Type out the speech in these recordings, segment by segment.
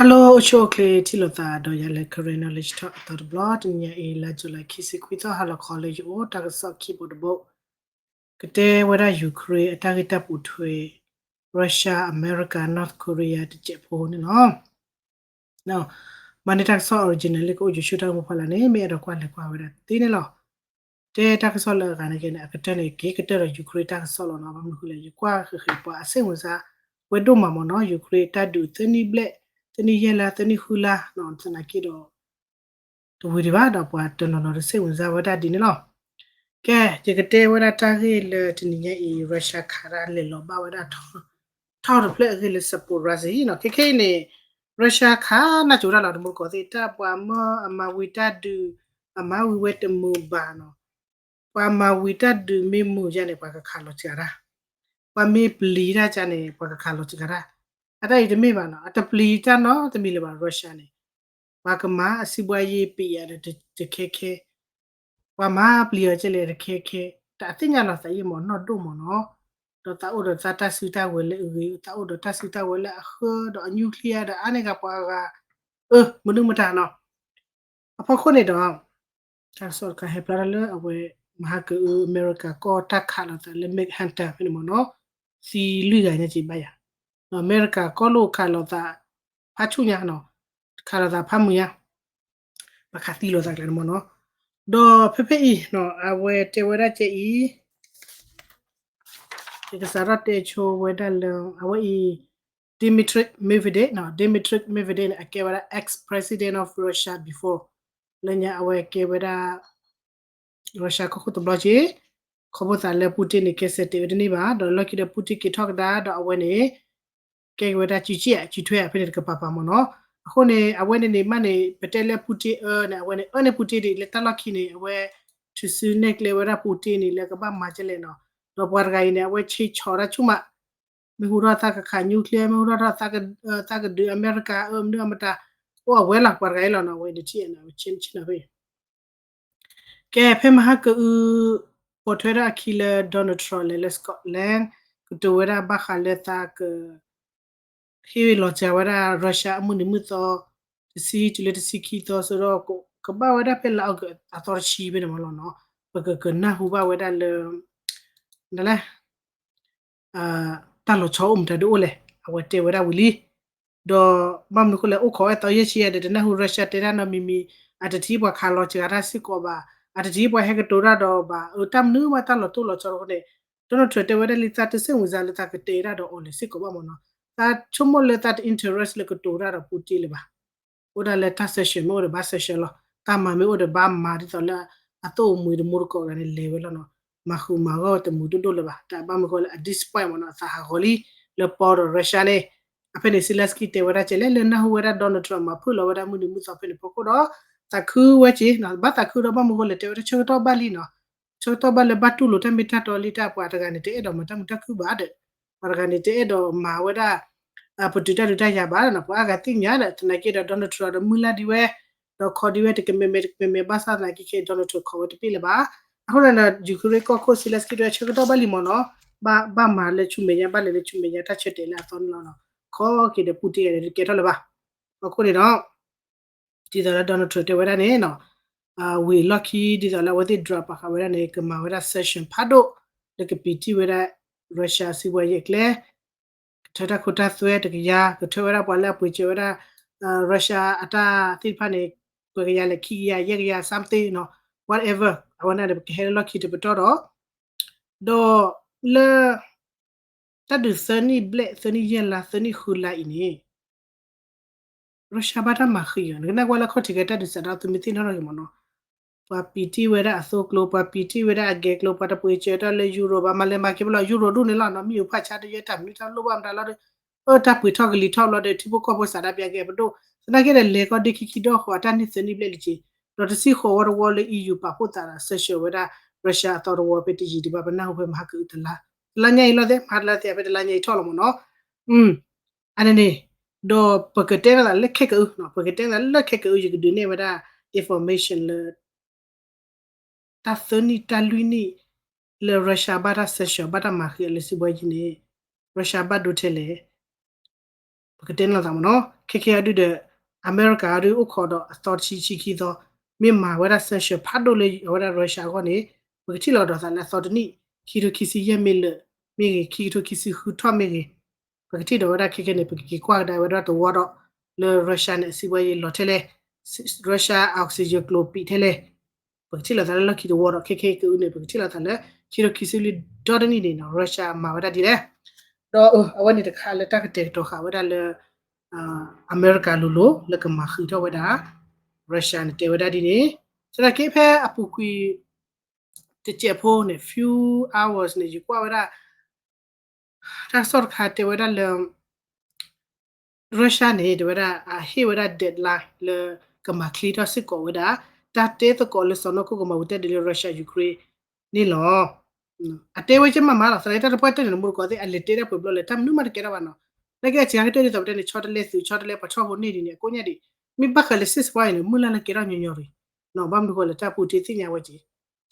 Hello အိၣ်ဆူၣ်အိၣ်ချ့ ထံၣ်လိာ်သးဒီးယၤလၢ Karen Knowledge Talk အသီတဘျီ, တနံၤညါအံၤ လါ July ခံဆံခွံသီ ဟါလီၤခီလၢယအိၣ် တၢ်ကစီၣ်ခံဘိတဘိ, ကတဲဝဲဒၣ် Ukraine အတၢ်ဂ့ၢ်တၢ်ပိာ်ထွဲ Russia အမဲရကၤ North Korea တစဲးဖိန့ၣ်လီၤ. မၤန့ၢ်တၢ်ကစီၣ် original လၢကအိၣ်ယိၤဆူၣ်တၢ်ဂီၤမူဖီလာ်န့ၣ် မ့ၢ်အဲၣ်ဒိးကွၢ်လဲၤကွၢ်ဝဲဒၣ်သ့န့ၣ်လီၤ. တဲတၢ်ကစီၣ်လၢအဂၤန့ၣ်က့န့ၣ် အကတၢၢ်န့ၣ် က့ၤကတၢၢ်ဒီး Ukraine တၢ်ကစီၣ်လီၤနီၤ. ဘၣ်မနုၤဃိလဲၣ် ယကွၢ်ဃဲၤဃဲၤပှၤအစိတ်ဝင်စား ဝဲဒိၣ်မးမ့ၢ်နီၤ Ukraine တၢ်ဒုးသၢနံၣ်ဘျဲၣ် သၢနံၣ်ယဲၢ်လါ သၢနံၣ်ဃုလါနီၤ သနာ်က့ဒီး တဝံၤဒံးဘၣ်ဒီး ပှၤတနီၤနီၤတစိတ်ဝင်စားဝဲဒၣ်ဒ်န့ၣ်လီၤ. ကဲ ယကတဲဝဲဒၣ်တၢ်ဂ့ၢ်လၢတနံၤညါအံၤ Russia ခးတၢ်လဲၤလီၤဘၣ်ဝဲဒၣ် ထီၣ်တဖျၢၣ်အဂ့ၢ်လၢ Zaporizhzhia နီၤ. ခဲခဲအံၤန့ၣ် Russia ခးနၢ်ကၠိတၢ်လီၤ တမူတကိးသ့ၣ် တၢ်ပှၤမၢအမၤဝံၤတၢ်ဒုး အမၤဝံၤဝဲတမုာ်ဘၣ်နီၤ. ပှၤမၤဝံၤတၢ်ဒုးမ့ၢ်မုာ်ယါန့ၣ် ပှၤကခးလီၤစှၤတၢ်, ပှၤမ့ၢ်ပျံၤတၢ်ကါန့ၣ် ပှၤကခးလီၤစှၤတၢ်. အတၢ်အံၤတမ့ၢ်ဘၣ်နီၤ အတပျံၤတၢ်နီတမံၤလၢၤဘၣ် Russia န့ၣ်, ပှၤကမၤအစံးဘှါယ့ပံးယၤဒီးတခဲခဲ, ပှၤမၤပျံၤအီၤကဲလဲၣ်တခဲခဲ, တၢ်အသ့ၣ်ညါလီၤသးယံာ်မးနီၢ်ဒိၣ်မးနီၤ, ဒီးသးအိၣ်ဒီးသးတၢ်စုတၢ်ဝဲၤလၢအဂ့ၤ, သးအိၣ်ဒီးတၢ်စုတၢ်ဝဲၤလၢအဃၢ, ဒီးအ nuclear ဒီးအါန့ၢ်ဂၤပှၤဂၤ, အၢ မနုၤမတၤနီၤ. အဖီခိၣ်န့ၣ်ဒီး တၢ်ကစီၣ်တခါဟဲဖျါထီၣ်လၢအဝဲ မဟါကအု အမဲရကၤကီၢ်တၢ်ခးလိာ်သးလၢ Manhattan ဖဲန့ၣ်မ့ၢ်နီၤ, သံလွံၢ်ဂၤညါက့ဘၣ်ယၤ, ဒီးအမဲရကၤကီၢ်လိာ်ခးလိာ်သး ဖးဆူၣ်ညါနီၤ, ခးလိာ်သးဖးမုာ်ညါ, ပှၤခးသံလိာ်သးကျါန့ၣ်မ့ၢ်နီၤ. ဒီးဖဲဖဲအံၤ အဝဲတဲဝဲဒၣ်ကဲအံၤ ယကစးထီၣ်တဲဆိဝဲဒၣ်လၢ အဝဲအံၤ Dmitry Medvedev နီၤ, Dmitry Medvedev န့ၣ် အကဲဝဲဒၣ် ex-president of Russia before, လၢညါအဝဲကဲဝဲဒၣ် Russia ကီၢ်ခိၣ်တဘျီက့, ခီဖျိသးလၢ Putin န့ၣ် ကဲစဲးတဲာ်ဝဲတန့ၢ်ဘၣ်, ဒီးလီၢ်ခံဒီး Putin က့ၤထီၣ်ကဒါ ဒီးအဝဲန့ၣ် ကဲဝဲဒၣ် ကံကံအ ကံထွဲအ ဖဲန့ၣ်တကပၤပၤမ့ၢ်နီၤ. အဃိန့ၣ် အဝဲန့ၣ်န့ၣ် မ့ၢ်န့ၣ် ပတဲလၢ Putin အၢန့ၣ် အဝဲန့ၣ် အၢန့ၢ် Putin ဒ်လၢတၢ်လီၢ်ခံန့ၣ် အဝဲ ထုးစုနဲၣ်ကျဲဝဲဒၣ် Putin န့ၣ် လၢကဘၣ်မၤကဲလဲၣ်နီၤ. ဒီးပှၤတဂၤအံၤန့ၣ် အဝဲဆ့ဆီၣ်တၢ်ဆူၣ်မး, မ့ၢ်ဟူထီၣ်သးကခး nuclear, မ့ၢ်ဟူထီၣ်သးကဒုးအမဲရကၤ အၢ မနုၤအမတၤ, အိၣ်အဝဲလီၤ ပှၤတဂၤအံၤလီၤနီၤ, အဝဲန့ၣ်ထံၣ်န့ၣ် အဝဲဆ့ဆ့နီၤဖဲ ကဲ ဖဲမဟါကအု ပိာ်ထွဲဒၣ်အခံလၢ Donald Trump လဲၤလၢ Scotland ကတိၤဝဲဒၣ်ဘၣ်ဃးလၢသးက ဟ့ၣ်လီၤစှၤဝဲဒၣ် Russia အမုၢ်နံၤမုၢ်သီ တဆံတုၤလၢတဆံခံသီ ဆိုတော့ ကဘၣ်ဝဲဒၣ်ဖဲလါအီကူးအသီတဆံဖဲန့ၣ်မ့ၢ်လီၤနီၤ, ပကကနၢ်ဟူဘၣ်ဝဲဒၣ်လၢ ဒ်လဲၣ် တၢ်လီၤဆီအိၣ်မတၤဒ်အိၣ်လဲၣ် အဝဲတဲဝဲဒၣ်ဝံၤလံ. ဒီးဘၣ်မနုၤဃိလဲၣ် အိၣ်ခိးဝဲသီယဲၢ်ဆံယဲၢ်ဒီး တနၢ်ဟူ Russia တဲတၢ်နီတမံၤမံၤ, အတထံၣ်ပှၤခးလီၤစှၤတၢ်စ့ၢ်ကီးဘၣ်, အတထံၣ်ပှၤဟဲကတိၤတၢ်ဒီးဘၣ်, အတၢ်မနုၤမးတၢ်လီၤတိၢ်လီၤဆီတခီန့ၣ်, Donald Trump တဲဝဲဒၣ်လံ သးတစိတ်ဝင်စားလၢသးကတဲတၢ်ဒီးအီၤလဲၣ်စ့ၢ်ကီးဘၣ်မ့ၢ်နီၤ, သးဆိကမိၣ်လၢသးတ interest လၢကတိၤတၢ်ဒီး Putin လၢၤဘၣ်. အိၣ်ဒၣ်လၢတၢ် sanction မ့ၢ်အိၣ်ဒီးဘၣ် sanction လီၤ, တၢ်မၤမ့ၢ်အိၣ်ဒီးဘၣ်မၤ ဒ်သိးလၢအသိၣ်အမှံၤတမူတကိးဂၤန့ၣ် လဲၤဝဲလီၤနီၤ, မၤဃုာ်မၤဂီၢ်တမုာ်ဒိၣ်ဒိၣ်လၢၤဘၣ်, တၢ်ဘၣ်မနုၤဃိလဲၣ် အ disappoint မ့ၢ်နီၤ အသးဟးဂီၤလံ လၢပီဒီး Russia န့ၣ်, အဖဲန့ၣ် Zelensky တဲဝဲဒၣ်ကဲလဲၣ် လၢနၢ်ဟူဝဲဒၣ် Donald Trump မၤဖုၣ်လီၤဝဲဒၣ်မုၢ်နံၤမုၢ်သီဖဲန့ၣ်ဖီခိၣ်ဒီး သးခုဝဲက့ၤနီၤ, ဘၣ်သးခုဒီးဘၣ်မနုၤဃိလဲၣ် တဲဝဲဒၣ်ဆၢကတီၢ်ဘၣ်လံနီၤ, ဆၢကတီၢ်ဘၣ်လၢဘၣ်တူၢ်လိာ်တၢ်မ့ၢ်တၢ်တီလံတၢ် ပှၤတဂၤန့ၣ် တအဲၣ်ဒိးမၤတၢ်မုာ်တၢ်ခုၣ်ဘၣ်ဒီး ပှၤတဂၤန့ၣ် တအဲၣ်ဒိးမၤဝဲဒၣ် ပတုာ်တၢ်ဒုးတၢ်ယၤဘၣ်နီၤ, ပှၤအါဂၤသ့ၣ်ညါဒီး သနာ်က့ဒီး Donald Trump ဒီးမုၢ်လၢ်ဒံးဝဲ, ဒီးခီဒံးဝဲတကမဲာ်မဲာ်တကမဲာ်မဲာ် ဘၣ်ဆၣ်သနာ်က့ခဲအံၤ Donald Trump ခီဝဲတပ့ၢ်လၢၤဘၣ်. အဃိန့ၣ်ဒီး Ukraine ကီၢ်ခိၣ် Zelensky တဲဆၢကတီၢ်ဘၣ်လံမ့ၢ်နီၤ, ဘၣ်မၤလၢဆူမဲာ်ညါ ဘၣ်လဲၤလၢဆူမဲာ်ညါ တၢ်ဆၢတဲာ်လၢအသီန့ၣ်လီၤနီၤ, ခီက့ၤဒီး Putin န့ၣ် တကဲထီၣ်လၢၤဘၣ်. အဃိန့ၣ်ဒီး ဒ်သိးလၢ Donald Trump တဲဝဲဒၣ်န့ၣ်နီၤ, ဝံၤအလီၢ်ခံ ဒ်သိးလၢအဝဲသ့ၣ် drop ပာ်ဃာ်ဝဲဒၣ်န့ၣ် ကမၤဝဲဒၣ် sanction ဖးဒိၣ် လၢကပံာ်တံၢ်ဝဲဒၣ် Russia စံးဘှါယဲၢ်ကျဲ ကထၢတၢ်ခိတၢ်သွဲတကယၤ, ကထၢဝဲဒၣ်ပှၤလၢအပှ့ၤစၢၤဝဲဒၣ် Russia အတၢ်သ့ၣ်တဖၣ်န့ၣ် ပှဲၤကယၤလဲၣ် ခံကယၤ ယဲၢ်ကယၤ something နီၤ, whatever အဝဲန့ၣ်ဒီး ပကဟဲလၢလီၢ်ခံတပတီၢ်ဒီး ဒီးလၢ တၢ်ဒုးသၢနံၣ်ဘျဲၣ် သၢနံၣ်ယဲၢ်လါ သၢနံၣ်ဃုလါအံၤန့ၣ် Russia ဘၣ်တၢ်မၤဃံးအီၤ, နကနၣ်ကွၢ်လၢခီၣ်ထံးကဲတၢ်ဒုးစးထီၣ် သုမ့ၢ်သ့ၣ်နီၣ်ထီၣ်က့ၤမ့ၢ်နီၤ, ပှၤပံာ်တံၢ်ဝဲဒၣ်အသိကျိ ပှၤပံာ်တံၢ်ဝဲဒၣ်အဂဲၤကျိ ပှၤတပှ့ၤစၢၤတၢ်လၢ Europe ဘၣ် မၤလဲၤမၤက့ၤဖဲလီၤ Europe ဒူၣ်န့ၣ်လီၤနီၤ, မ့ၢ်ယူၤဖးဆါတယဲၢ်တၢ်မနုၤတၢ်လိၣ်ဘၣ်မတၤလီၤဒီး အၢ တၢ်ပှ့ၤထီၣ်ကလံၤထီၣ်ဘျီဒီး ထံဖိကီၢ်ဖိစးဒၣ်ပျၢ်ကဲပဒိၣ်, သနာ်က့ဒီးလဲၤကီၢ်ဒ့ခံခံဒီဃီၤ အတၢ်န့ၢ်သၢနံၣ်ဘျဲၣ်လံက့ၤ, ဒီးတဆံဃိးဝီတဝီလၢ EU ပာ်ဖှိၣ်သးဒီး sanction ဝဲဒၣ် Russia အသီတဝီဖဲတယံာ်ဒံးဘၣ် ပနၢ်ဟူဖဲမဟါကအုတလါ, တလါညါအံၤလီၤသ့ၣ် မဟါတလါသ့ၣ် ဖဲတလါညါအံၤထီၣ်လီၤမ့ၢ်နီၤ. အန့ၣ်န့ၣ်, ဒီးပကတဲနၤလၢခဲကၢအု, ပကတဲနၤလၢခဲကၢအု ယကဒုးနဲၣ်ဝဲဒၣ် information လၢ တၢ်သၢနံၣ်တၢ်လွံၢ်နံၣ် လၢ Russia ဘၣ်တၢ် sanction ဘၣ်တၢ်မၤဃံးအီၤလၢစံးဘှါယံၤန့ၣ် Russia ဘၣ်ဒိထဲလဲၣ်. ပကတဲန့ၣ်လိာ်သးမ့ၢ်နီၤ. ခဲခဲအံၤဒုဒီး အမဲရကၤအံၤဒုအိၣ်ခိးဒီးအသီတဆံဆံခံသီ, မ့ၢ်မၤဝဲဒၣ် sanction ဖးဒိၣ်လၢအဝဲဒၣ် Russia အဂီၢ်န့ၣ် ပကထံၣ်လိာ်ကဒီးသးလၢအသီတနံၣ် ခံကထိခံဆံယဲၢ်မ့ၢ်လၢာ်မ့ၢ်ဂ့ၤ, ခံကထိခံဆံဃုထီၣ်မ့ၢ်ဂ့ၤ, ပကထံၣ်ဒီးဝဲဒၣ်ခဲခဲန့ၣ် ပကက့ၤကွၢ်ကဒါဝဲဒၣ်သဝီဒီး လၢ Russia န့ၣ် အစံးဝဲယံာ်လီၤထဲလဲၣ်, Russia oxygen ကျိၤပံာ်ထဲလဲၣ်, ပကထံၣ်လိာ်သးလၢလီၢ်ခံသဝီဒီး ခဲခဲအံၤကအုန့ၣ် ပကထံၣ်လိာ်သးလၢ ခံကထိခံဆံလွံၢ်ဒီတနံၣ်န့ၣ်နီၤ Russia မၤဝဲဒၣ်ဒ်လဲၣ်. ဒီးအဝဲန့ၣ်တခါလၢတၢ်ကတဲာ်ကတီၤဃာ်ဝဲဒၣ်လၢ အမဲရကၤလိၤလိၤ လၢကမၤဃုာ်ထီၣ်ဝဲဒၣ် Russia န့ၣ် တဲဝဲဒၣ်ဒ်န့ၣ်, သနာ်က့ဖဲအပူၤကွံာ် တစဲးဖိန့ၣ် few hours န့ၣ် ယကွၢ်ဝဲဒၣ် တၢ်ကစီၣ်တခါတဲဝဲဒၣ်လၢ Russia န့ၣ် တဲဝဲဒၣ် အဟ့ၣ်ဝဲဒၣ် deadline လၢ ကမၤချ့ထီၣ်စ့ၢ်ကီးဝဲဒၣ် တၢ်တဲသကိးလၢစီၢ်နီၤခိၣ်ကမၤဝံၤတဲဒ်လၢ Russia Ukraine န့ၣ်လီၤ. အတဲဝဲကမၤမးလီၤ, သနာ်က့တၢ်တပှၢ်တၢၢ်န့ၣ် နမူတကိးသ့ၣ် အလဲၤတဲတၢ်ပှဲၤဘျီလဲၣ် တၢ်မနုၤမးတကဲထီၣ်ဘၣ်နီၤ. သနာ်က့အစှၤကတၢၢ်ဒ်သိးပတဲန့ၣ် ဆီတလဲသုး ဆီတလဲပှၤထီၣ်ဖိန့ၢ်ဒ်န့ၣ် အကိးညါဒံး, မ့ၢ်ဘၣ်ဃးလၢ ceasefire န့ၣ် မုၢ်လၢ်လၢကဲထီၣ်ညီညီရံၤ, ဘၣ်မနုၤဃိလဲၣ် တၢ်ပူၤတ့ၢ်သ့ၣ်ညါဝဲက့ၤ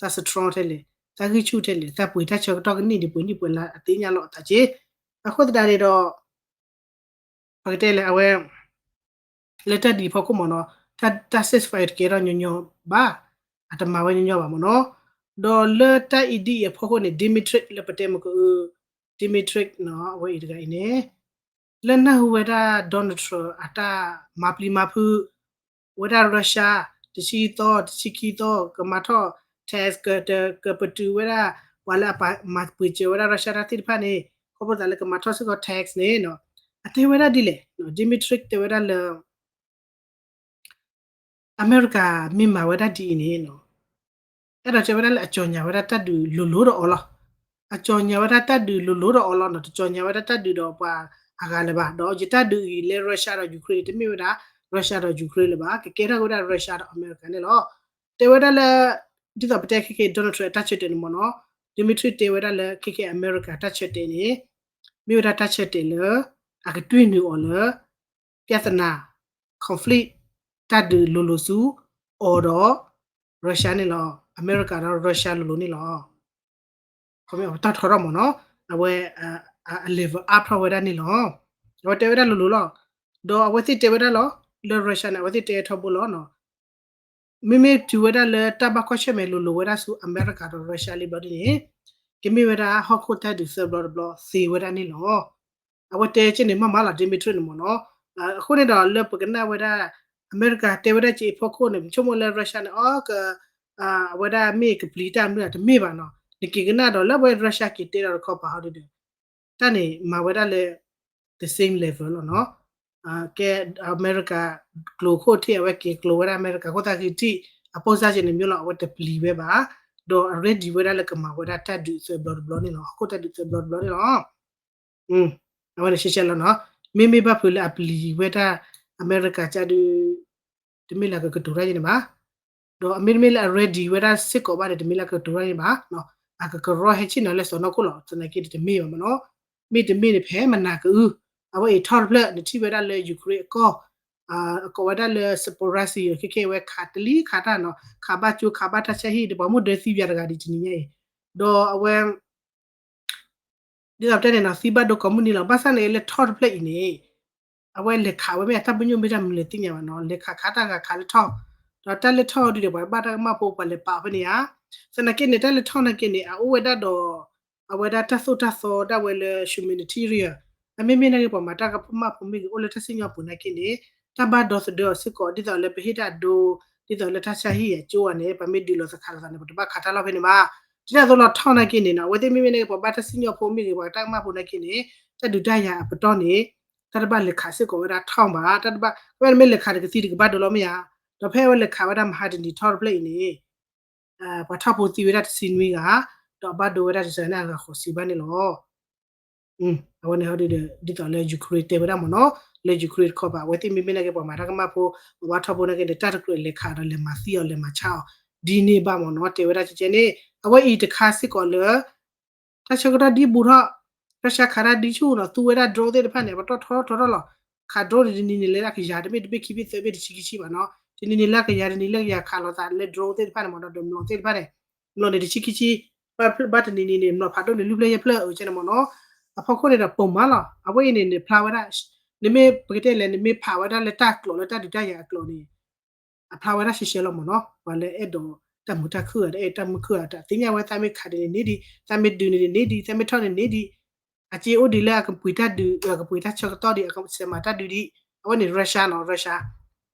တၢ် strong ထဲလဲၣ်, တၢ်ဂံၢ်ဆူၣ်ထဲလဲၣ်, တၢ်ပှ့ၤတၢ်ဆၢကတီၢ်ကန့ၢ်ဒံးပှဲၤနံၣ်ပှဲၤလါအသ့ၣ်ညါလီၤအသးက့. အဃိသတးန့ၣ်ဒီး ပကတဲလဲၣ် အဝဲ လၢတၢ်ဒ်အံၤဖီခိၣ်မ့ၢ်နီၤ, တၢ် ceasefire တကဲထီၣ်ညီညီဘၣ်, အတမၤဝဲညီညီဘၣ်မ့ၢ်နီၤ. ဒီးလၢတၢ်အံၤဒ်အံၤအဖီခိၣ်န့ၣ် Dmitry လၢပတဲမ့ၢ်ကအု Dmitry နီၤ အဝဲအံၤတဂၤအံၤန့ၣ် လၢနၢ်ဟူဝဲဒၣ် Donald Trump အတၢ်မၤပျံၤမၤဖုး ဝဲဒၣ် Russia တဆံသီ တဆံခံသီ ကမၤထီၣ် tax က ကပတုာ်ဝဲဒၣ် ပှၤလၢအမၤပှ့ၤစၢၤဝဲဒၣ် Russia တၢ်သ့ၣ်တဖၣ်န့ၣ် ခီဖျိသးလၢကမၤထီၣ်စ့ၢ်ကီး tax န့ၣ်နီၤ, အတဲဝဲဒၣ်ဒ်လဲၣ်, Dmitry တဲဝဲဒၣ်လၢ အမဲရကၤမ့ၢ်မၤဝဲဒၣ်ဒ်အံၤန့ၣ်နီၤ, အဲၣ်ဒိးတဲဝဲဒၣ်လၢအကၠီၣ်ညါဝဲဒၣ်တၢ်ဒုးလိၤလိၤဒီးအီၤလီၤ. အကၠီၣ်ညါဝဲဒၣ်တၢ်ဒုးလိၤလိၤဒီးအီၤလီၤနီၤ, တကၠီၣ်ညါဝဲဒၣ်တၢ်ဒုးဒီးပှၤအဂၤလၢၤဘၣ်, ဒီးယတၢ်ဒုးအံၤလၢ Russia ဒီး Ukraine န့ၣ် တမ့ၢ်ဝဲဒၣ် Russia ဒီး Ukraine လၢၤဘၣ်, ကကဲထီၣ်က့ၤဝဲဒၣ် Russia ဒီးအမဲရကၤန့ၣ်လီၤ. တဲဝဲဒၣ်လၢ ဒ်သိးပတဲခဲက့ၤ Donald Trump အတၢ်ဆၢတဲာ်န့ၣ်မ့ၢ်နီၤ, Dmitry တဲဝဲဒၣ်လၢခဲက့ၤအမဲရကၤတၢ်ဆၢတဲာ်န့ၣ် မ့ၢ်ဝဲဒၣ်တၢ်ဆၢတဲာ်လၢ အကတွံၢ်နုာ်အီၤလၢ ပြဿနာ conflict တၢ်ဒုးလိၤလိၤဆူ အီၤဒီး Russia န့ၣ်လီၤ. အမဲရကၤဒီး Russia လိၤလိၤန့ၣ်လီၤ. ပတီၢ်ထီထီၣ်မ့ၢ်နီၤ, အဝဲ အ level up ထီၣ်ဝဲဒၣ်န့ၣ်လီၤ. အဝဲတဲဝဲဒၣ်လိၤလိၤလီၤ. ဒီးအဝဲသ့ၣ်တဲဝဲဒၣ်လီၤ, လၢ Russia န့ၣ် အဝဲသ့ၣ်တဲထီဘိလီၤ. မ့မ့ၢ်တုၤဝဲဒၣ်လၢတၢ်ဘၣ်ကွၢ်ဆၢၣ်မဲာ်လိၤလိၤဝဲဒၣ်ဆူအမဲရကၤဒီး Russia လံဘျီဒ်န့ၣ် ကမ့ၢ်ဝဲဒၣ်ဟီၣ်ခိၣ်တၢ်ဒုးသၢဘျီတဘျီသ့ဝဲဒၣ်န့ၣ်လီၤ. အဝဲတဲက့န့ၣ်မ့ၢ်မးလီၤ Dmitry န့ၣ်မ့ၢ်နီၤ. အဃိန့ၣ်ဒီးလၢပကနၣ်ဝဲဒၣ် အမဲရကၤတဲဝဲဒၣ်က့အဖီခိၣ်န့ၣ် ပဆိကမိၣ်လၢ Russia န့ၣ် အီ က အဝဲဒၣ်မ့ၢ်ကပျံၤတၢ်မနုၤတမ့ၢ်ဘၣ်နီၤ. နက့ၤကနၣ်ဒီးလၢအဝဲ Russia က့ၤတဲဒီးတခီပၤဟီဒ်ဒီး တၢ်န့ၣ်မၤဝဲဒၣ်လၢ the same level လီၤနီၤ. ကဲ အမဲရကၤ ကျိၤခိၣ်ထံး အဝဲက့ၤကျိၤဝဲဒၣ်အမဲရကၤခိၣ်သၣ်ဃံထံး အပိၢ်စၢ်က့န့ၣ်မ့ၢ်လီၤ အဝဲတပျံၤဝဲဘၣ်, ဒီးအ ready ဝဲဒၣ်လၢကမၤဝဲဒၣ်တၢ်ဒုးသၢဘျီတဘျီန့ၣ်လီၤ, ဟီၣ်ခိၣ်တၢ်ဒုးသၢဘျီတဘျီန့ၣ်လီၤ. အဝဲန့ၣ်ရှဲရှဲလီၤနီၤ. မ့မ့ၢ်ဘၣ်ဖုးလၢအပျံၤဝဲဒၣ် အမဲရကၤကၢ်ဒုး တမ့ၢ်လၢကကတိၤတၢ်ယဲန့ၣ်ဘၣ်. ဒီးအမ့တမ့ၢ်လၢအ ready ဝဲဒၣ်စ့ၢ်ကီးဘၣ်န့ၣ် တမ့ၢ်လၢကကတိၤတၢ်ယဲန့ၣ်ဘၣ်. အကကရီဟဲဆ့ၣ်နီၤလၢစီၢ်နီၤခိၣ်လီၤ. သနာ်က့တမ့ၢ်ဘၣ်မ့ၢ်နီၤ. မ့တမ့ၢ်န့ၣ် ဖဲမနၤကအု အဝဲအံၤထီၣ်တဖျၢၣ် နထံၣ်ဝဲဒၣ်လၢ Ukraine အကီၢ် အကိးဝဲဒၣ်လၢ Zaporizhzhia ခဲခဲအဝဲခးတလံၤခးတၢ်နီၤ ခးဘၣ်ကၠိခးဘၣ်တၢ်ဆါဟံၣ် တပှၤမိၢ်ဒၢသံပယၤတဂၤဒ်တနံၤညါအံၤ ဒီးအဝဲ ဒ်သိးပတဲန့ၣ်နီၤ သံဘၣ်ဒိကိးမုၢ်နံၤလီၤ. ဘၣ်ဆၣ်န့ၣ်လၢထီၣ်တဖျၢၣ်အံၤန့ၣ် အဝဲလဲၤခးဝဲမ့ၢ်အတၢ်ပညိၣ်မ့ၢ်တၢ်မနုၤလဲၣ်သ့ၣ်ညါဘၣ်နီၤ လဲၤခးခးတၢ်ဂၤခးလၢထီၣ် ဒီးတၢ်လၢထီၣ်ဒ်ဒီးပှၤဘၣ်တၢ်ကမၣ်ဖိပှၤလဲၤပာ်ဖဲန့ၣ်ဧါ. သနာ်က့န့ၣ် တၢ်လၢထီၣ်နာ်က့န့ၣ် အအိၣ်ဝဲဒၣ်ဒီး အဝဲဒၣ်တၢ်သိၣ်တၢ်သီဒၣ်ဝဲလၢ humanitarian အမ့မ့ၢ်နာ်က့ ပှၤမၤတၢ်ကမၣ်ဖိမ့ၢ်ဂ့ၤ အိၣ်လၢတၢ်စံၣ်ညီၣ်ပူၤနာ်က့န့ၣ် တၢ်ဘၣ်ဒီသဒၢအီၤစ့ၢ်ကီး ဒ်သိးလၢပဟ့ၣ်တၢ်ဒိ ဒ်သိးလၢတၢ်ဆါဟံၣ်အကၠိအီၤန့ၣ် ပမ့ၢ်ဒုးလိာ်သခးလိာ်သးန့ၣ် ပတဘၣ်ခးတၢ်လီၢ်ဖဲန့ၣ်ဘၣ်. ဒ်န့ၣ်အသိးလီၤထီၣ်နာ်က့န့ၣ်နီၤ အဝဲသ့ၣ်မ့မ့ၢ်နာ်က့ ပှၤဘၣ်တၢ်စံၣ်ညီၣ်ဖိမ့ၢ်ဂ့ၤ ပှၤတၢ်ကမၣ်ဖိနာ်က့န့ၣ် တၢ်ဒုးတၢ်ယၤအပတီၢ်န့ၣ် တၢ်တဘၣ်လဲၤခးစ့ၢ်ကီးဝဲဒၣ်ထီၣ်ဘၣ် တၢ်တဘၣ် ဝဲမ့ၢ်လဲၤခးတကသံတကဘၣ်ဒိလီၤမ့ၢ်ဧါ. ဒီးဖဲအဝဲလဲၤခးဝဲဒၣ်မဟါတနံၤထီၣ်တဖျၢၣ်အံၤန့ၣ် ပှၤထီၣ်ဖိသံဝဲဒၣ်တဆံနွံဂၤ ဒီးအဘၣ်ဒိဝဲဒၣ်တစှၤန့ၣ်အဂၤဃိးဆံဘၣ်န့ၣ်လီၤ. အဝဲန့ၣ်ဟီဒ်ဒီး ဒ်သိးလၢ Ukraine တဲဝဲဒၣ်မ့ၢ်နီၤ လၢ Ukraine တခီပၤ အဝဲသ့ၣ်မ့မ့ၢ်နာ်က့ ပှၤမၤတၢ်ကမၣ်ဖိ ပှၤဘၣ်ထီၣ်ဖိနာ်က့ဒီး တၢ်တကြၢးလဲၤခးဒီးလဲၤမၤသံအီၤလဲၤမၤဆါအီၤ ဒ်န့ၣ်ဘၣ်မ့ၢ်နီၤ တဲဝဲဒၣ်ကဲကဲန့ၣ် အဝဲအံၤတခါစ့ၢ်ကီးလၢ တၢ်ဆၢကတီၢ်ဒ်ဘူးထီၣ် Russia ခးတၢ်ဒ်ဆူၣ်နီၤ သူဝဲဒၣ် drone သ့ၣ်တဖၣ်န့ၣ် ပတီၢ်ထီထီထီၣ်လီၤ. ခး drone န့ၣ် တနံၤန့ၣ် လဲၤဒၣ်ကယၤတဘ့ၣ်တဘ့ၣ်ခံဘ့ၣ်သၢဘ့ၣ်တဆံခံဆံဘၣ်နီၤ တနံၤန့ၣ်လၢကယၤတနံၤလၢကယၤခးလိာ်သးလၢ drone သ့ၣ်တဖၣ်န့ၣ်မ့ၢ်နီၤ ဒီးမျိာ်သ့ၣ်တဖၣ်န့ၣ် မျိာ်န့ၣ်တဆံခံဆံ ဘၣ်တနံၤန့ၣ်န့ၣ် မျိာ်ဖးဒိၣ်န့ၣ် လွံၢ်ဖျၢၣ်ယဲၢ်ဖျၢၣ်အကဲန့ၣ်မ့ၢ်နီၤ အဖီခိၣ်န့ၣ်ဒီးပိာ်မးလီၤ. အဝဲအံၤန့ၣ်န့ၣ် ဖျါဝဲဒၣ် နမ့ၢ်ပကတဲလဲၣ် နမ့ၢ်ဖးဝဲဒၣ်လၢတၢ်ကျိာ်လၢတၢ်ဒုးတၢ်ယၤအကျိာ်န့ၣ် အဖျါဝဲဒၣ်ရှဲရှဲလီၤမ့ၢ်နီၤ. ပှၤလၢအဲၣ်ဒိးတၢ်မုာ်တၢ်ခုၣ်ဂၤ တအဲၣ်တၢ်မုာ်ခုၣ်ဂၤ တသ့ၣ်ညါဝဲ သးမ့ၢ်ခးဒ်န့ၣ်န့ၢ်ဒံး သးမ့ၢ်ဒုးန့ၣ်န့ၢ်ဒံး သးမ့ၢ်ထီၣ်န့ၣ်န့ၢ်ဒံး အစ့အိၣ်ဒံးလၢအကပှ့ၤတၢ်ဒုး အကပှ့ၤတၢ်ဆၢကတီၢ်ဒံး အကစဲးမၤတၢ်ဒုးဒံး အဝဲန့ၣ် Russia နီၤ Russia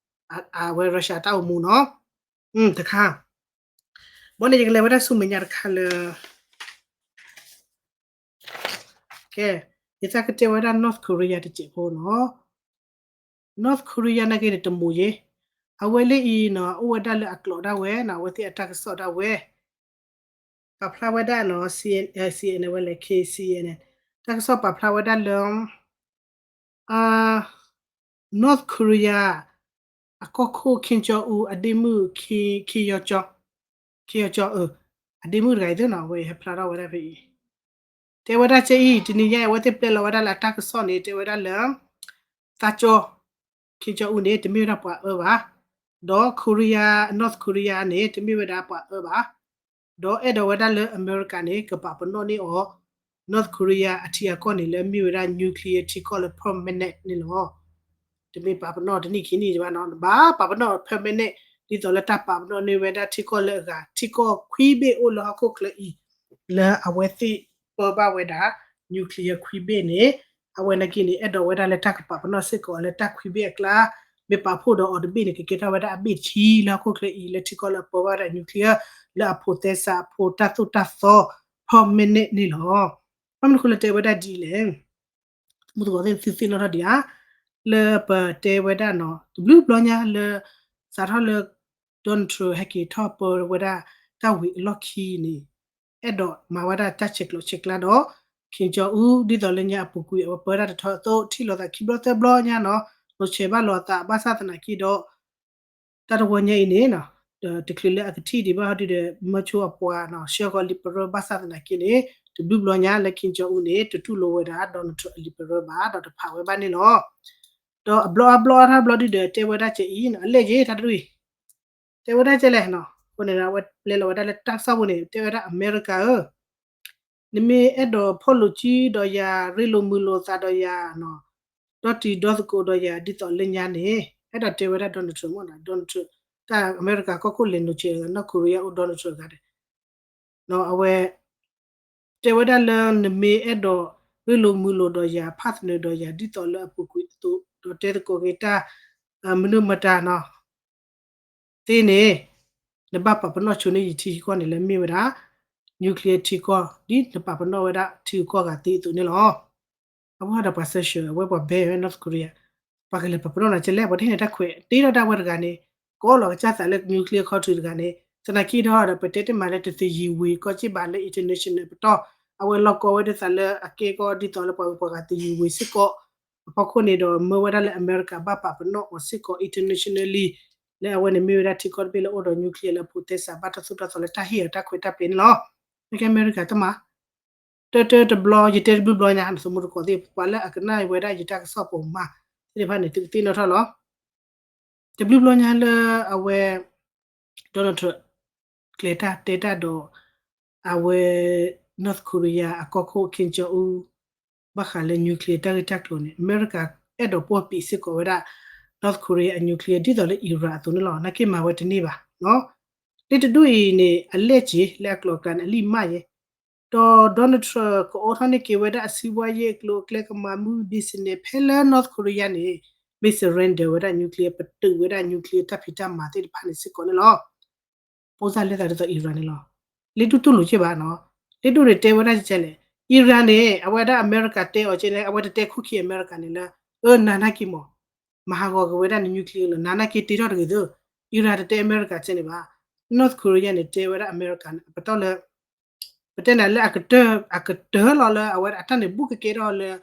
အဝဲ Russia တၢ်အိၣ်မူနီၤ တခါ ဘီန့ၣ် ယကလဲၤဝဲဒၣ်ဆူမဲာ်ညါတခါလၢ ကဲ ယသးကတဲဝဲဒၣ် North Korea တစဲးဖိနီၤ. North Korea နာ်က့န့ၣ် တမူၤယ့ အဝဲလၢအံၤနီၤ အိၣ်ဝဲဒၣ်လၢအကျိာ်ဒၣ်ဝဲနီၤ အဝဲသ့ၣ်အတၢ်ကစီၣ်ဒၣ်ဝဲ ပာ်ဖျါဝဲဒၣ်နီၤ C N N ဝဲလဲၣ် K C N N တၢ်ကစီၣ်ပာ်ဖျါဝဲဒၣ်လၢ North Korea အကီၢ်ခိၣ် Kim Jong Un အဒ့မုၣ် Kim Yo Jong Kim Yo Jong အဒ့မုၣ်တဂၤအံၤသ့ၣ်နီၤ အဝဲဟဲဖျါထီၣ်ဝဲဒၣ်ဖဲအံၤ တဲဝဲဒၣ်ကဲအံၤ တနံၤညါအံၤ အဝဲသ့ၣ်ပျဲလီၤဝဲဒၣ်လၢအတၢ်ကစီၣ်န့ၣ် တဲဝဲဒၣ်လၢ သးကၠီ Kim Jong Un န့ၣ် တမ့ၢ်ဝဲဒၣ်ပှၤအၢဘၣ်, ဒီး Korea North Korea န့ၣ် တမ့ၢ်ဝဲဒၣ်ပှၤအၢဘၣ်, ဒီးအဲၣ်ဒိးဝဲဒၣ်လၢအမဲရကၤန့ၣ် ကပာ်ပနီၣ်န့ၢ်အီၤ North Korea အထံအကီၢ်န့ၣ် လၢအမ့ၢ်ဝဲဒၣ် nuclear ထံကီၢ်လၢ permanent န့ၣ်လီၤ. တမ့ၢ်ပာ်ပနီၣ်တနံၣ်ခံနံၣ်ဘၣ်နီၤ, ဘၣ်ပာ်ပနီၣ် permanent ဒ်သိးလၢတၢ်ပာ်ပနီၣ်န့ၢ်ဝဲဒၣ်ထံကီၢ်လၢအဂၤ ထံကီၢ်ခွံဘ့ၣ်အိၣ်လၢဟီၣ်ခိၣ်ချၢအံၤ လၢအဝဲသ့ၣ်ပၢဘၣ်ဝဲဒၣ် nuclear ခွံဘ့ၣ်န့ၣ်, အဝဲနာ်က့န့ၣ် အဲၣ်ဒိးဝဲဒၣ်လၢတၢ်ကပာ်ပနီၣ်စ့ၢ်ကီးလၢတၢ်ခွံဘ့ၣ်အကျါ, မ့ၢ်ပာ်ဖှိၣ်ဒီးအီၤတဘ့ၣ်န့ၣ် ကကဲထီၣ်ဝဲဒၣ်အဘ့ၣ်တဆံလၢဟီၣ်ခိၣ်ချၢအံၤ လၢထံကီၢ်လၢအပၢဘၣ်ဝဲဒၣ် nuclear လၢအဖိးသဲစးအဖိတၢ်သိၣ်တၢ်သီ permanent န့ၣ်လီၤ. ဘၣ်မနုၤဃိလၢတဲဝဲဒၣ်ဒ်လဲၣ် မုၢ်တဂီၤသ့ၣ်သုသ့ၣ်နီၣ်ထီၣ်ဒံးဧါ, လၢပတဲဝဲဒၣ်နီၤ တဘျုးဘျီညါလၢ စးထီၣ်လၢ Donald Trump ဟဲက့ၤထီၣ်ပၢဝဲဒၣ်တၢ်ဝံၤအလီၢ်ခံန့ၣ်, အဲၣ်ဒိးမၤဝဲဒၣ်တၢ်ဆဲးကျိးဆဲးကျၢဒီး Kim Jong Un ဒ်သိးလၢညါအပူၤကွံာ် အဝဲပၢဒၣ်တထီအသိး ထံၣ်လိာ်သးခံဘျီသၢဘျီညါနီၤ, လိာ်ဆဲးဘၣ်လိာ်သးဘၣ်ဆၣ်သနာ်က့ဒီး တၢ်တဝီညါအံၤန့ၣ် တချုးလၢအကထံၣ်ဒံးဘၣ်ဟီဒုဒီး မၢဆိအပှၤနီၤ ဆှၢဃီၤလံာ်ပရၢ ဘၣ်ဆၣ်သနာ်က့န့ၣ် တဘျုးဘျီညါလၢ Kim Jong Un န့ၣ် တတူၢ်လိာ်ဝဲဒၣ် Donald Trump အလံာ်ပရၢဘၣ် ဒီးတဖးဝဲဘၣ်န့ၣ်လီၤ. ဒီးအဘျီအါဘျီအါထီၣ်ဘျီဒုဒီး တဲဝဲဒၣ်ကဲအံၤနီၤ အလဲၢ်က့ၤတၢ်တရံၣ် တဲဝဲဒၣ်ကဲလဲၣ်နီၤ, အဃိန့ၣ် အဝဲပျဲလီၤဝဲဒၣ်လၢတၢ်ကစီၣ်ပူၤန့ၣ် တဲဝဲဒၣ် အမဲရကၤဧၢ နမ့ၢ်အဲၣ်ဒိးဖီၣ်လိာ်စုဒီးယၤ ရ့လိာ်မုာ်လိာ်သးဒီးယၤနီၤ, ဒီတံၤဒီသကိးဒီးယၤ ဒ်သိးလၢညါန့ၣ် အဲၣ်ဒိးတဲဝဲဒၣ် Donald Trump မ့ၢ်နီၤ, Donald Trump တၢ်အမဲရကၤကီၢ်ခိၣ်လဲၤနုာ်ဆဲး North Korea အိၣ် Donald Trump တဂၤဒီး အဝဲ တဲဝဲဒၣ်လၢနမ့ၢ်အဲၣ်ဒိးရ့လိာ်မုာ်လိာ်ဒီးယၤ ဖးသနၢၤဒီးယၤ ဒ်သိးလၢအပူၤကွံာ်အသိး ဒီးတဲသကိးက့ၤတၢ် မနုၤမတၤနီၤ သ့န့ၣ် နဘၣ်ပာ်ပနီၣ်ဆိန့ၢ်ယထံကီၢ်န့ၣ်လၢမ့ၢ်ဝဲဒၣ် nuclear ထံကီၢ် ဒ်နပာ်ပနီၣ်ဝဲဒၣ်ထံဂုၤကီၢ်ဂၤသ့အသိးန့ၣ်လီၤ. အဝဲဒီးပှၤစၢၤဆှၢ အဝဲပှၤဘဲဝဲ North Korea ပှၤကလဲၤပာ်ပနီၣ်နၤကဲလဲၣ် ပှၤတဟ့ၣ်နၤတၢ်ခွဲး တ့ထီၣ်ဒၣ်ဝဲတဂၤန့ၣ် ကအိၣ်လီၤကစၢ်သးလၢ nuclear country တဂၤန့ၣ် သနာ်က့ဒီး ပတဲတမၤလၢတသယံၤဝံၤကီၢ်စ့ၢ်ဘၣ်လၢ international ပတီၢ် အဝဲလီၢ်ကီဝဲဒၣ်သးလၢအကဲကီၢ်ဒ်သိးလၢပှၤဂုၤပှၤဂၤသယံၤဝံၤစ့ၢ်ကီး အဖီခိၣ်န့ၣ်ဒီး မၢဝဲဒၣ်လၢအမဲရကၤဘၣ်ပာ်ပနီၣ်အီၤစ့ၢ်ကီး internationally လၢအဝဲန့ၣ်မ့ၢ်ဝဲဒၣ်ထံကီၢ်တဘ့ၣ်လၢအိၣ်ဒီး nuclear လၢအဖိးသဲစးဘၣ်တၢ်သိၣ်တၢ်သီလၢတၢ်ဟ့ၣ်အီၤတၢ်ခွဲးတၢ်ပျဲန့ၣ်လီၤ. နကဲအမဲရကၤတမၤ တၢတၢတဘျီ ယတဲတဘျုးဘျီညါ နသမူတကိးသ့ၣ် ပှၤလၢအကနၣ်ဝဲဒၣ်ယတၢ်ကစီၣ်ပိာ်မၤသ့ၣ်တဖၣ်န့ၣ် သုကသ့ၣ်နီၣ်ထီၣ်လီၤ. တဘျုးဘျီညါလၢအဝဲ Donald Trump ကျဲၤတၢ်တဲတၢ်ဒီး အဝဲ North Korea အကီၢ်ခိၣ် Kim Jong Un ဘၣ်ဃးလၢ nuclear တၢ်ဂ့ၢ်တၢ်ကျိၤန့ၣ် အမဲရကၤအဲၣ်ဒိးပှီၢ်ပံးစ့ၢ်ကီးဝဲဒၣ် North Korea အ nuclear ဒ်သိးလၢ Iran အသိးန့ၣ်လီၤ. နာ်က့မၤဝဲတန့ၢ်ဘၣ်. လၢတဒူၣ်အံၤန့ၣ် အလဲၢ်က့ၤလၢအကျိၤအကျဲန့ၣ် အလံၣ်မၢ်ယဲ ဒီး Donald Trump ကအိးထီၣ်န့ၢ်က့ၤဝဲဒၣ်အ စီးပွားရေး အကျိၤအကျဲ ကမၤမုၢ် business ဖဲလၢ North Korea န့ၣ် မ့ၢ် surrender ဝဲဒၣ် nuclear ပတုာ်ဝဲဒၣ် nuclear တၢ်ဖံးတၢ်မၤသ့ၣ်တဖၣ်န့ၣ်စ့ၢ်ကီးန့ၣ်လီၤ. ဖိသၣ်လဲသးဒ်သိး Iran န့ၣ်လီၤ. လ့တူၢ်တူၢ်လိာ်က့ဘၣ်နီၤ. လ့တူၢ်န့ၣ်တဲဝဲဒၣ်ကဲလဲၣ် Iran န့ၣ် အဝဲဒၣ်အမဲရကၤတဲအီၤကဲန့ၣ် အဝဲတတဲခိၣ်ခံအမဲရကၤန့ၣ်လၢ အၢ နၤနာ်က့မး မၤဟးဂီၤက့ၤဝဲဒၣ်န nuclear လီၤ နၤနာ်က့တ့ထီၣ်တဂ့ၤသၢ Iran တတဲအမဲရကၤကဲန့ၣ်ဘၣ်. North Korea န့ၣ် တဲဝဲဒၣ်အမဲရကၤန့ၣ် အပတီၢ်လၢ ပတဲနၤလၢအကတၢၢ် အကတၢၢ်လီၤလၢအဝဲဒၣ်အတၢ်န့ၣ် ဘူးကကဲထီၣ်လၢ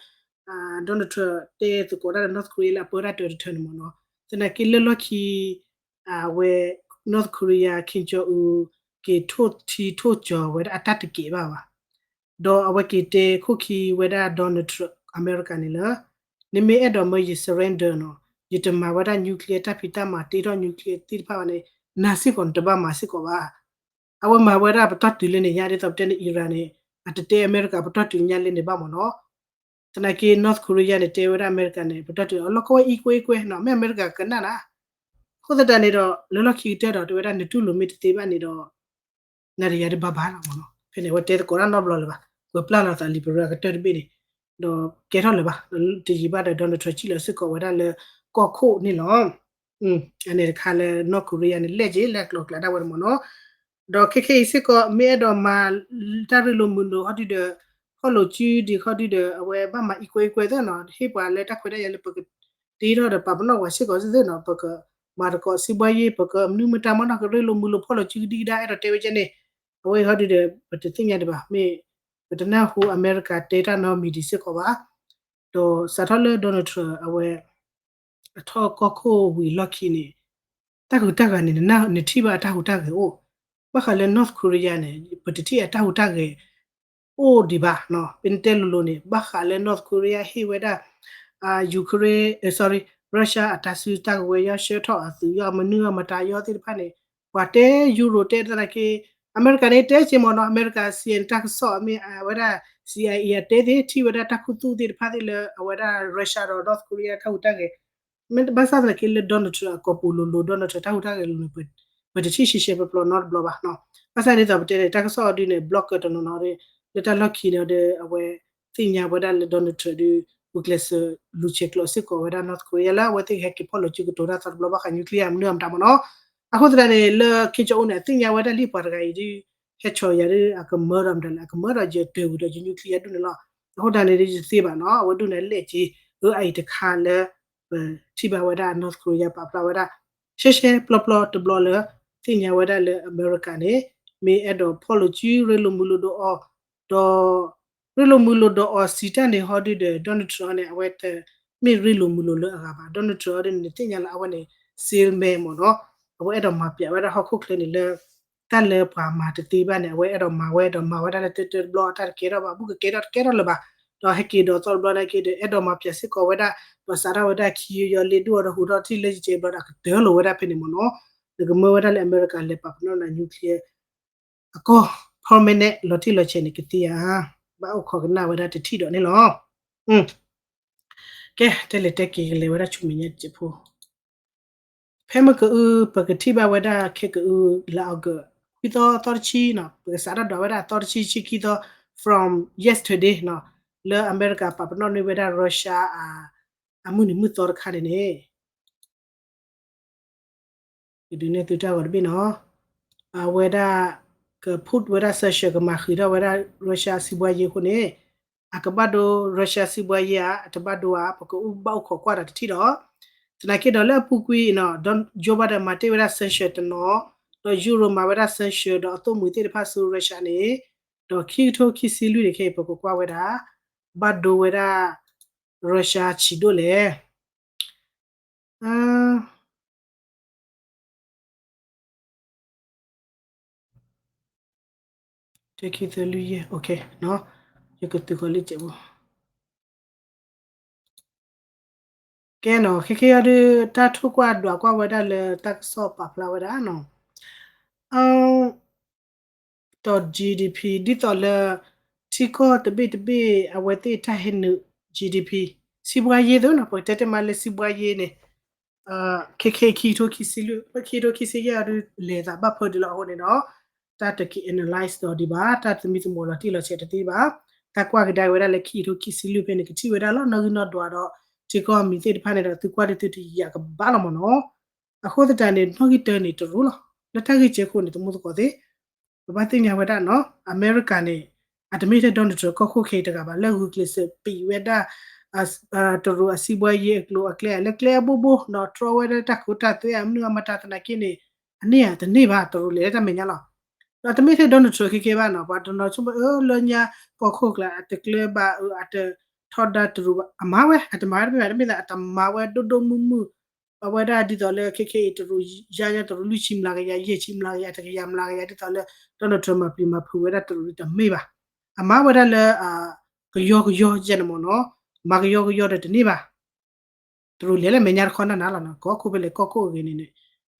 Donald Trump တဲသကိးတၢ်လၢ North Korea လၢအပၢတၢ်တၢၢ်တထၢန့ၣ်မ့ၢ်နီၤ. သနာ်က့လၢလီၢ်ခံ အဝဲ North Korea Kim Jong Un က့ၤထိၣ်ထံထိၣ်ကၠီၤဝဲဒၣ်အတၢ်တကဲဘၣ်ဘၣ်. ဒီးအဝဲက့ၤတဲခိၣ်ခံဝဲဒၣ် Donald Trump အမဲရကၤန့ၣ်လၢ နမ့ၢ်အဲၣ်ဒိးမၢယ surrender နီၤ ယတမၤဝဲဒၣ် nuclear တၢ်ဖံးတၢ်မၤတ့ထီၣ် nuclear သ့ၣ်တဖၣ်ဘၣ်န့ၣ် နၤစ့ၢ်ကီးနတဘၣ်မၤစ့ၢ်ကီးဘၣ်. အဝဲမၤဝဲဒၣ်ပတီၢ်တုၤလၢန့ၣ်ညါ ဒ်သိးပတဲန့ၣ် Iran န့ၣ် အတတဲအမဲရကၤပတီၢ်တုၤညါလၢန့ၣ်ဘၣ်မ့ၢ်နီၤ. သနာ်က့ North Korea န့ၣ် တဲဝဲဒၣ်အမဲရကၤန့ၣ် ပတီၢ်တုၤအလီၢ်ကဝီၤ အံကွဲအံကွဲနီၤ မ့ၢ်အမဲရကၤကနၣ်နၤ, အဃိသတးန့ၣ်ဒီး လၢလီၢ်ခံကတၢၢ်ဒီး တဲဝဲဒၣ် နတူၢ်လိာ်မ့ၢ်တသ့ဘၣ်န့ၣ်ဒီး နၤဒီးယၤဒ်ဘၣ်ဘၣ်လီၤမ့ၢ်နီၤ. ဖဲန့ၣ် အဝဲတဲသကိးတၢ်နီတဘျီလၢၤဘၣ်, ကွဲးပျၢ်လီၤသးလံာ်ပရၢအကတၢၢ်တဘ့ၣ်န့ၣ်, ဒီးကဲထီၣ်လၢၤဘၣ်, တယံာ်ဘၣ်ဒီး Donald Trump စံၣ်လီၤစ့ၢ်ကီးဝဲဒၣ်လၢကီၢ်ခိၣ်န့ၣ်လီၤ. အန့ၣ်တခါလၢ North Korea န့ၣ် လဲၣ်က့ၤလၢအကျိၤအကျဲဒၣ်ဝဲန့ၣ်မ့ၢ်နီၤ. ဒီးခဲခဲအံၤစ့ၢ်ကီး မ့ၢ်အဲၣ်ဒိးမၤတၢ်ရ့လိာ်မုာ်လိာ်ဟီဒုဒီး ဖီၣ်လိာ်စုဒံးဟီဒုဒီး အဝဲဘၣ်မၤအံကွဲအံကွဲသ့နီၤ, ဟ့ၣ်ပှၤလၢတၢ်ခွဲးတၢ်ယာ်လၢပကတ့ထီၣ်ဒီးပာ်ပနီၣ်ပှၤစ့ၢ်ကီးသ့နီၤ, ပကမၤသကိးစံးဘှါယ့ ပကမနုၤမတၤမ့ၢ်နီၤ ကရ့လိာ်မုာ်လိာ်ဖီၣ်လိာ်စုကဒံကဒါ အဲၣ်ဒိးတဲဝဲကဲန့ၣ်, အဝဲအံၤဟီဒုဒီး ပတသ့ၣ်ညါဒံးဘၣ်, မ့ၢ်ပတနၢ်ဟူအမဲရကၤတဲတၢ်နီတမံၤဒံးစ့ၢ်ကီးဘၣ်. ဒီးစးထီၣ်လၢ Donald Trump အဝဲ အထီၣ်ကီၢ်ခိၣ်ဝံၤအလီၢ်ခံန့ၣ် တၢ်ဟူးတၢ်ဂဲၤန့ၣ် နထံၣ်ဘၣ်အတၢ်ဟူးတၢ်ဂဲၤအိၣ်, ဘၣ်ဃးလၢ North Korea န့ၣ် ပတထံၣ်အတၢ်ဟူးတၢ်ဂဲၤအိၣ်ဒံးဘၣ်နီၤ. ပနတဲလိၤလိၤန့ၣ် ဘၣ်ဃးလၢ North Korea ဟ့ၣ်ဝဲဒၣ် Ukraine, sorry, Russia အတၢ်စုတၢ်ကဝဲၤ ယီၤဆှၢထီၣ်အသုး ယီၤမနုၤအမတၤယီၤသ့ၣ်တဖၣ်န့ၣ် ပှၤတဲ Euro တဲသနာ်က့ အမဲရကၤန့ၣ် တဲက့ၤမ့ၢ်နီၤ, အမဲရကၤ C I A တၢ်ကစီၣ်မ့ၢ် အဝဲဒၣ် C I A အတဲသ့ၣ် ထံၣ်ဝဲဒၣ်တၢ်ခူသူၣ်သ့ၣ်တဖၣ်သ့ၣ်လၢ အဝဲဒၣ် Russia ဒီး North Korea တၢ်ဟူးတၢ်ဂဲၤ, မ့ၢ်ဘၣ်ဆၣ်သနာ်က့လၢ Donald Trump အကိာ်ပူၤလိၤလိၤ Donald Trump တၢ်ဟူးတၢ်ဂဲၤလိၤလိၤန့ၣ် ပတထံၣ်ရှဲရှဲပျီပျီနီတဘျီဘၣ်နီၤ. ဘၣ်ဆၣ်ဒ်သိးပတဲန့ၣ် တၢ်ကစီၣ်အီၤဒုန့ၣ် ဘျီၣ်ကၢတနီၤနီၤ လၢတၢ်လီၢ်ခံန့ၣ်ဒီး အဝဲသ့ၣ်ညါဝဲဒၣ်လၢ Donald Trump ဒုး ဂုာ်ကျဲးစၢးလူၤဆဲးကျိးစ့ၢ်ကီးဝဲဒၣ် North Korea လၢအဝဲသ့ၣ်ကဟဲက့ၤဖီၣ်လိာ်စုကတိၤတၢ်သီတဘျီဘၣ်ဃး nuclear မနုၤအမတၤမ့ၢ်နီၤ. အဃိသတးန့ၣ် လၢ Kim Jong Un န့ၣ် အသ့ၣ်ညါဝဲဒၣ်လံပှၤတဂၤအံၤဒုး ဟဲဆီၣ်ယၤဒုး အကမၢဒီးမတၤလဲၣ် အကမၢဒီးယတၢၤဝံၤဒီးယ nuclear ဒုးန့ၣ်လီၤ. အဃိသတးန့ၣ်ဒုးယသ့ဘၣ်နီၤ အဝဲဒုးန့ၣ်လဲၣ်က့ၤ အၢအအံၤတခါလၢ ပထံၣ်ဘၣ်ဝဲဒၣ် North Korea ပာ်ဖျါဝဲဒၣ် ရှဲရှဲပျီပျီတဘျီလၢ သ့ၣ်ညါဝဲဒၣ်လၢအမဲရကၤန့ၣ် မ့ၢ်အဲၣ်ဒိးဖီၣ်လိာ်စုရ့လိာ်မုာ်လိာ်ဒီးအီၤ ဒီး ရ့လိာ်မုာ်လိာ်ဒီးအီၤစံးတၢ်န့ၣ်ဟီဒုဒီး Donald Trump န့ၣ် အဝဲတမ့ၢ်ရ့လိာ်မုာ်လိာ်လၢအဂၤဘၣ်. Donald Trump ဒ်န့ၣ် နသ့ၣ်ညါလၢအဝဲန့ၣ် salesman မ့ၢ်နီၤ အဝဲအဲၣ်ဒိးမၤပျဲဝဲဒၣ်ဟီၣ်ခိၣ်ချၢန့ၣ်လၢ တၢ်လၢပှၤမၤတသ့ဘၣ်န့ၣ် အဝဲအဲၣ်ဒိးမၤဝဲဒီးမၤဝဲဒၣ်လၢတၢတၢတဘျီ တၢ်တကဲထီၣ်ဘၣ် ဘူးကကဲထီၣ်တကဲထီၣ်လၢၤဘၣ်. ဒီးဟဲက့ၤဒီးသီတဘျီနာ်က့ဒီး အဲၣ်ဒိးမၤပျဲစ့ၢ်ကီးဝဲဒၣ် ဒီးစးထီၣ်ဝဲဒၣ်ခံယီၤလ့ဒိၣ်အီၤဒီး ဟူးထီၣ်ထံၣ်လၢယကဲဘျီဒီး အကတၢၢ်လိာ်ဝဲဒၣ်ဖဲန့ၣ်မ့ၢ်နီၤ နကမၢဝဲဒၣ်လၢအမဲရကၤလဲၤပာ်ပနီၣ်နၤ nuclear အကီၢ် permanent လီၤတံၢ်လီၤဆဲးန့ၣ်ကသ့ဧါ ဘၣ်အိၣ်ခိးကနၣ်ဝဲဒၣ်တထံၣ်ဒီးန့ၣ်လီၤ. ကဲ တဲလဲၤတဲက့ၤကလဲၤဝဲဒၣ်ဆူမဲာ်ညါတစဲးဖိ ဖဲမ့ၢ်ကအု ပကထံၣ်ဘၣ်ဝဲဒၣ်ခဲကအု လါအီကူး ခွံသီသီတဆံနီၤ ပကစးထီၣ်ဒွးဝဲဒၣ်သီတဆံ ဆံခံသီ from yesterday နီၤ လၢအမဲရကၤပာ်ပနီၣ်န့ၢ်ဝဲဒၣ် Russia အမုၢ်နံၤမုၢ်သီတခါန့ၣ်န့ၣ် ကဒုးနဲၣ်သုတၢ်ဂီၤတဘ့ၣ်နီၤ အဝဲဒၣ် က put ဝဲဒၣ် sanction ကမၤဃံးထီၣ်ဝဲဒၣ် Russia စံးဘှါယ့အဃိန့ၣ် အကဘၣ်ဒိ Russia စံးဘှါယ့ဧါ အတဘၣ်ဒိဧါ ပကဘၣ်အိၣ်ခိးကွၢ်ဒီးတထံၣ်ဒီး သနာ်က့ဒီးလၢအပူၤကွံာ်နီၤ Joe Biden မၤတ့ၢ်ဝဲဒၣ် sanction တနီၤ ဒီး Euro မၤဝဲဒၣ် sanction ဒီးအသိၣ်မှံၤသ့ၣ်တဖၣ်ဆူ Russia န့ၣ် ဒီးခံကထိခံဆံလွံၢ်န့ၣ်ခဲအံၤ ပကကွၢ်ဝဲဒၣ် ဘၣ်ဒိဝဲဒၣ် Russia ဆံးဒိၣ်လဲၣ် တခံသလွံၢ်ယဲၢ် ယကသုးဃီၤလံစဲးဖိ ကဲနီၤ ခဲခဲအံၤဒုး တၢ်ထိၣ်ကွၢ်ဒွးကွၢ်ဝဲဒၣ်လၢတၢ်ကစီၣ်ပာ်ဖျါဝဲဒၣ်နီၤ ဒီး GDP ဒ်သိးလၢ ထံကီၢ်တဘ့ၣ်တဘ့ၣ် အဝဲသ့ၣ်တၢ်ဟဲနုာ် GDP စံးဘှါယ့သ့နီၤ ပကတဲတဲမးလၢစံးဘှါယ့န့ၣ် ခဲခဲအံၤ ခံကထိခံဆံလွံၢ် ခံကထိခံဆံယဲၢ်အံၤဒုး လဲၤသးဘၣ်ဖၢဒံးလီၤအဃိန့ၣ်ဒီး တၢ်တက့ၤ analyze ဒီးဒံးဘၣ် တၢ်သမံသမိးလီၤတံၢ်လီၤဆဲးတသ့ဘၣ် တၢ်ကွၢ်ကဒါဝဲဒၣ်လၢခံကထိခံဆံလွံၢ်ဖဲန့ၣ် ကထံၣ်ဝဲဒၣ်လီၤ နီၣ်ဂံၢ်နီၣ်ဒွးဒီး ထံကီၢ်မံၤသ့ၣ်တဖၣ်န့ၣ်ဒီး သုကွၢ်ဒုးသုတယာ်ကဘၣ်လီၤမ့ၢ်နီၤ အဃိသတးန့ၣ် နီၣ်ဂံၢ်တၢန့ၣ်တရူးလီၤ လၢတၢ်ဂ့ၢ်ကဲခိၣ်န့ၣ် တမူသကိးသ့ ပဘၣ်သ့ၣ်ညါဝဲဒၣ်နီၤ အမဲရကၤန့ၣ် အတမ့ၢ်ထဲ Donald Trump ကီၢ်ခိၣ်ခဲအံၤတဂၤဘၣ် လၢဂုာ်ကျဲးစၢးပံးဝဲဒၣ် တရူးအစံးဘှါယ့အကျိၤအကျဲ လၢကျဲအဘိဘိ ဒီးတြီဝဲဒၣ်တၢ်ခိတၢ်သွဲအမနုၤအမတၤသနာ်က့န့ၣ် အန့ၣ်ဧါ တန့ၢ်ဘၣ် တရူးလဲၤလၢတၢ်မဲာ်ညါလီၤ ဒီးတမ့ၢ်ထဲ Donald Trump ခဲခဲဘၣ်နီၤ ပှၤတနီၤဆိကမိၣ် အၢ လၢညါကီၢ်ခိၣ်ကျါ အတကျဲဘၣ် အၢ အတထီဒါတရူးဘၣ် အမၤဝဲ အတမၤဝဲတမ့ၢ်ဘၣ် တမ့ၢ်သး အတမၤဝဲဒိၣ်ဒိၣ်မုၢ်မုၢ် အဝဲဒၣ်ဒ်သိးလၢခဲခဲအံၤ တရူးယါညါ တရူးလွံၢ်ဆံမျးကယၤ ယဲၢ်ဆံမျးကယၤ တကယၤမျးကယၤ ဒ်သိးလၢ Donald Trump မၤပျံၤမၤဖုးဝဲဒၣ်တရူးဒ်တမ့ၢ်ဘၣ် အမၤဝဲဒၣ်လၢ ကယီကယီယဲၢ်န့ၣ်မ့ၢ်နီၤ မၤကယီကယီဒီးတန့ၢ်ဘၣ် တရူးလဲၤလၢမဲာ်ညါတခီနၢ်နၢ်လီၤနီၤ ကီၢ်ခိၣ်ဖဲလဲၣ်ကီၢ်ခိၣ်အဂ့ၤန့ၣ်န့ၣ်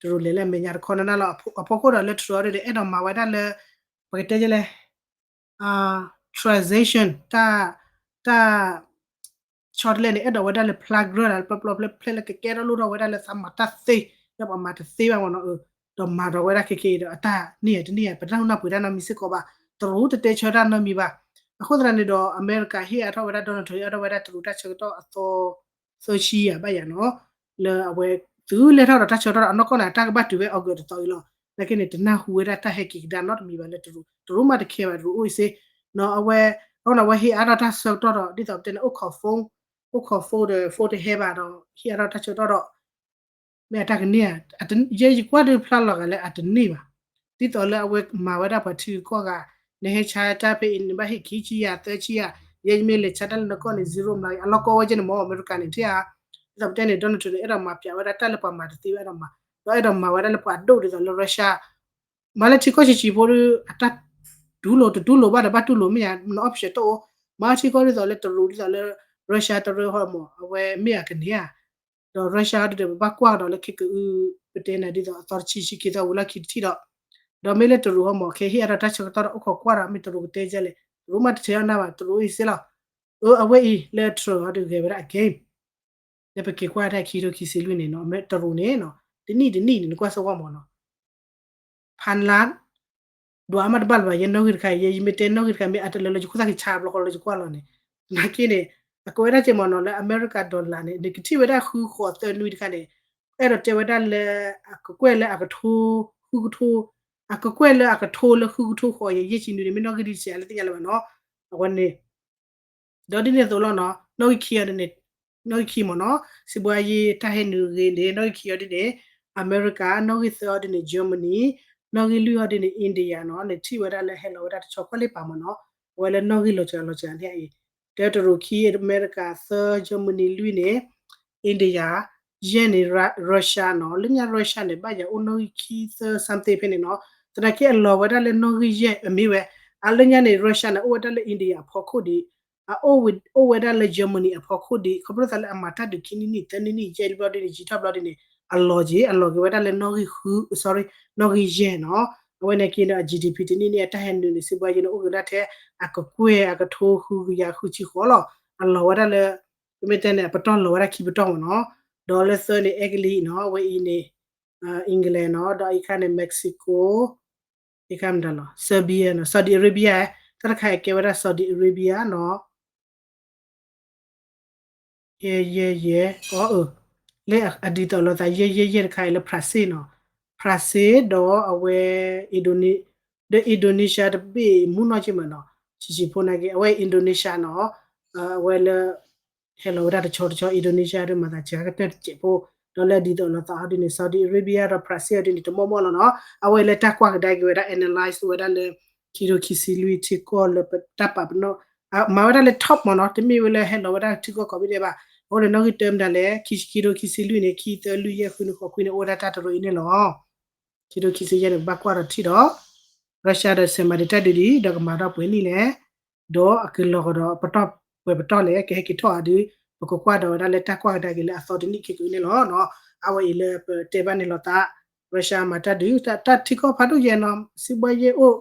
တရူးလဲၤလၢမဲာ်ညါတခီနၢ်နၢ်လီၤ အဖီခိၣ်ဒီးလၢတရူးဒီး အဲၣ်ဒိးမၤဝဲဒၣ်လၢ ပကတဲလဲၣ် transition တၢ် တၢ် ဆီတလဲန့ၣ် အဲၣ်ဒိးဝဲဒၣ်လၢ ဖျါကြၢး ဒၣ်လၢပျီပျီဖျဲဖျဲလၢကကဲထီၣ်လိၣ်ထီၣ်ဝဲဒၣ်လၢသးမၤတၢ်သ့, လၢပှၤမၤတသ့ဘၣ်မ့ၢ်နီၤ, ဒီးမၤဒီးဝဲဒၣ်ခဲက့ဒီး အတၢ်န့ၢ်ဧါတန့ၢ်ဧါ ပတၢ်နၢ်ပၢၢ်တၢ်နီတမံၤစ့ၢ်ကီးဘၣ်, တရူးတတဲဆၢတၢ်နီတမံၤဘၣ်. အဃိသတးန့ၣ်ဒီး အမဲရကၤဟ့ၣ်အါထီၣ်ဝဲဒၣ် Donald Trump ဟ့ၣ်အါထီၣ်ဝဲဒၣ်တရူးတၢ်ဆၢကတီၢ်အသီ သၢဆံယၤဘၣ်ယၤနီၤ, လၢအဝဲ သုလဲၤထီၣ်ဒီးတၢ်ဆၢကတီၢ်ဒီး အနီၢ်ကီၢ်န့ၣ် အတၢ်ကဘၣ်တုၤဝဲ August တသီအံၤလီၤ. နာ်က့န့ၣ် တနၢ်ဟူဝဲဒၣ်တၢ်ဟဲက့ၤကဒါနီတမံၤဘၣ်လၢတရူး, တရူးမးတခဲဘၣ် တရူးအိၣ်အံၤစ့နီၤ, အဝဲ အဃိန့ၣ် အဝဲဟ့ၣ်အါထီၣ်တၢ်ဆၢကတီၢ်ဒီး ဒ်သိးပတဲန့ၣ် အိၣ်ခိး phone, အိၣ်ခိး phone ဒီး phone တဟဲဘၣ်ဒီး ဟ့ၣ်အါထီၣ်တၢ်ဆၢကတီၢ်ဒီး မ့ၢ်အတၢ်ကန့ၢ်ဧါ, ယဲယကွၢ်ဒုးဖျါလီၤဂာ်လၢအတန့ၢ်ဘၣ်, ဒ်သိးလၢအဝဲမၤဝဲဒၣ်ပှၤထံဂုၤကီၢ်ဂၤ, နဟဲဆါတၢ်ဖဲအံၤ နဘၣ်ဟ့ၣ်ခံဆံယၤ သၢဆံယၤ, ယဲယမ့ၢ်လဲၤဆါတၢ်လၢနကီၢ်န့ၣ် zero မး အလီၢ်ကီဝဲကဲန့ၣ်မ့ၢ် အမဲရကၤန့ၣ် ထံၣ်ဧါ, ဒ်သိးပတဲန့ၣ် Donald Trump န့ၣ် အဲၣ်ဒိးမၤပၠးဝဲဒၣ်တၢ်လၢပှၤမၤတသ့ဘၣ်အဲၣ်ဒိးမၤ, ဒီးအဲၣ်ဒိးမၤဝဲဒၣ်လၢပှၤဒိၣ်ဒ်သိးလၢ Russia မၤလၢထံကီၢ်ဆံးဆံးဖိဒီး အတၢ်တူၢ်လိာ်တတူၢ်လိာ်ဘၣ်ဒီးဘၣ်တူၢ်လိာ်မ့ၢ်ဧါ န option တအိၣ်, မၤထံကီၢ်ဒ်သိးလၢတရူးဒ်သိးလၢ Russia တရူးဟီမး အဝဲမ့ၢ်အကန့ၢ်ဧါ, ဒီး Russia ဟီဒ်ဒီး ပဘၣ်ကွၢ်ကဒီးလၢခဲကအု ပတဲနၤဒ်သိးအသီတဆံဆံခံသီဝံၤလီၢ်ခံတထံၣ်ဒီး, ဒီးမ့ၢ်လၢတရူးဟီမး ခဲဟ့ၣ်အါထီၣ်တၢ်ဆၢကတီၢ်ဒီးအိၣ်ခိးကွၢ်ဒီး မ့ၢ်တရူးကတဲကဲလဲၣ်, တရူးမးတထဲအီၤနၢ်ဘၣ် တရူးအံၤစ့လီၤ, အဝဲအံၤလၢ Trump ဟီဒုးဂဲၤဝဲဒၣ်အ game လၢပက့ၤကွၢ်တၢ်ခံကထိခံဆံလွံၢ်န့ၣ်နီၤ, တရူးန့ၣ်နီၤ, တနံၣ်တနံၣ်န့ၣ် နကွၢ်စ့ၢ်ကီးမ့ၢ်နီၤ, ဖၣ်လၣ်, ဒွးမးတဘၣ်လၢၤဘၣ် ယဲနီၣ်ဂံၢ်တခါအံၤ ယဲယမ့ၢ်တဲနီၣ်ဂံၢ်တခါ မ့ၢ်အတလၢလၢယခိၣ်သၣ်ကဆါဘျီဃီလၢယကွၢ်လီၤန့ၣ်, သနာ်က့န့ၣ် အကဝဲဒၣ်က့မ့ၢ်နီၤ လၢအမဲရကၤ dollar န့ၣ် နကထံၣ်ဝဲဒၣ်ဃုဃိးသၢနွံတခါန့ၣ်, အဲၣ်ဒိးတဲဝဲဒၣ်လၢ အကကွဲၢ်လၢအကထိ ဃုကထိ, အကကွဲၢ်လၢအကထိလၢဃုကထိဃိးယဲၢ်ဆံနွံန့ၣ် မ့ၢ်နီၣ်ဂံၢ်ဒ်ဆံးအါလၢသ့ၣ်ညါလၢၤဘၣ်နီၤ, အဝဲန့ၣ် ဒီးဒ်န့ၣ်အသိးလီၤနီၤ, နီၣ်ဂံၢ်ခံအီၤဒ်န့ၣ်, နီၣ်ဂံၢ်ခံမ့ၢ်နီၤ, စံးဘှါယံၤတၢ်ဟဲနုာ်ဂ့ၤန့ၣ် နီၣ်ဂံၢ်ခံအီၤဒ်န့ၣ်, အမဲရကၤ, နီၣ်ဂံၢ်သၢအီၤဒ်န့ၣ် Germany, နီၣ်ဂံၢ်လွံၢ်အီၤဒ်န့ၣ် India နီၤ, နထံၣ်ဝဲဒၣ်လၢဟဲလီၤဝဲဒၣ်တဆီကွၢ်လ့ပာ်မ့ၢ်နီၤ, အဝဲလၢနီၣ်ဂံၢ်လီၤစှၤလီၤစှၤန့ၣ်အံၤ, တၢတရူးခံ အမဲရကၤသၢ Germany လွံၢ်န့ၣ် India, ယဲၢ်န့ၣ် Russia နီၤ, လၢညါ Russia န့ၣ် ဘၣ်ယၤအိၣ်နီၣ်ဂံၢ်ခံသၢ something ဖဲန့ၣ်နီၤ, သနာ်က့အလီၤဝဲဒၣ်လၢနီၣ်ဂံၢ်ယဲၢ် အမ့ၢ်ဝဲ, အလၢညါန့ၣ် Russia န့ၣ် အိၣ်ဝဲဒၣ်လၢ India အဖီခိၣ်ဒံး, အအိၣ်ဝဲဒၣ်လၢ Germany အဖီခိၣ်ဒံး, ခီဖျိသးလၢအမၤတၢ်ဒုးခံနံၣ်နံၣ် သၢနံၣ်နံၣ် ယဲၢ်ဘျီဒ်န့ၣ် ယံာ်ထီၣ်ဘျီဒ်န့ၣ်, အလီၤက့ၤ အလီၤက့ၤဝဲဒၣ်လၢနီၣ်ဂံၢ်ဃု, sorry, နီၣ်ဂံၢ်ယဲၢ်နီၤ, အဝဲန့ၣ်က့ၤဒီး အ GDP တနံၣ်န့ၣ် အတၢ်ဟဲနုာ်န့ၣ် စံးဘှါယံၤန့ၣ် အိၣ်က့ၤဒၣ်ထဲ အကကွဲၢ်အကထိဃုကယၤဃုဆံဃိးလီၤ, အလီၤဝဲဒၣ်လၢ ပမ့ၢ်တဲန့ၣ် အပတီၢ်လီၤဝဲဒၣ်ခံပတီၢ်မ့ၢ်နီၤ, ဒီးလၢသၢန့ၣ် Italy နီၤ, အဝဲအံၤန့ၣ် England နီၤ, ဒီးအံၤခါန့ၣ် Mexico, အံၤခါမတၤလီၤ Serbia နီၤ, Saudi Arabia, တၢ်တခါအံၤကဲဝဲဒၣ် Saudi Arabia နီၤ, ယဲယဲယဲ, အီအၢ, လၢအဒ်သိးလိာ်သး ယဲယဲယဲတခါအံၤလၢ Brazil နီၤ, Brazil ဒီးအဝဲ ဒီး Indonesia တဘ့ၣ်မူနီၢ်က့မ့ၢ်နီၤ, ဆံးဆံးဖိနာ်က့ အဝဲ Indonesia နီၤ, အဝဲလၢ ဟဲလီၤဝဲဒၣ်တဆီတဆီ Indonesia ဒီးမၤသးစှၤကတၢၢ်တစဲးဖိ, ဒီးလၢဒ်သိးလိာ်သးအီၤဒ်န့ၣ် Saudi Arabia ဒီး Brazil အီၤဒ်န့ၣ် တမီၢ်မီၢ်လီၤနီၤ, အဝဲလၢတၢ်ကွၢ်ကဒါက့ၤဝဲဒၣ် analyze ဝဲဒၣ်လၢ ခံကထိခံဆံလွံၢ်ထံကီၢ်လၢပတၢ်ပာ်ပနီၣ်, မၤဝဲဒၣ်လၢ top မ့ၢ်နီၤ, တမ့ၢ်ဝဲလၢဟဲလီၤဝဲဒၣ်ထံကီၢ်ကိးဘ့ၣ်ဒဲးဘၣ်, အဃိန့ၣ် နီၣ်ဂံၢ်တၢမတၤလဲၣ်, ခံကထိခံဆံလွံၢ်န့ၣ် ခံသၢလွံၢ်ယဲၢ်ဃုနံၣ်ဃိးခွံန့ၣ် အိၣ်ဝဲဒၣ်တၢ်တရူးအံၤန့ၣ်လီၤ. ခံကထိခံဆံယဲၢ်န့ၣ် ပဘၣ်ကွၢ်ဒီးထံၣ်ဒီး Russia ဒီး Serbia တၢ်ဒုးဒံး ဒီးကမၤထီၣ်ပှဲၤနံၣ်လဲၣ်, ဒီးအကလီၤကဒီးပတီၢ်ပှဲၤပတီၢ်လဲၣ်, ကဟဲက့ၤထီၣ်အီၤဒုး ပကကွၢ်ဒီးဝဲဒၣ်လၢတၢ်ကွၢ်ကဒါက့ၤလၢအသီတနံၣ်ခဲကအုန့ၣ်လီၤ. အဝဲအံၤလၢပတဲဘၣ်န့ၣ်လီၤသး Russia မၤတၢ်ဒုး တၢ်ထံကီၢ်ဖးဒိၣ်ယဲၢ်နီၤ, စံးဘှါယဲၢ်အိၣ်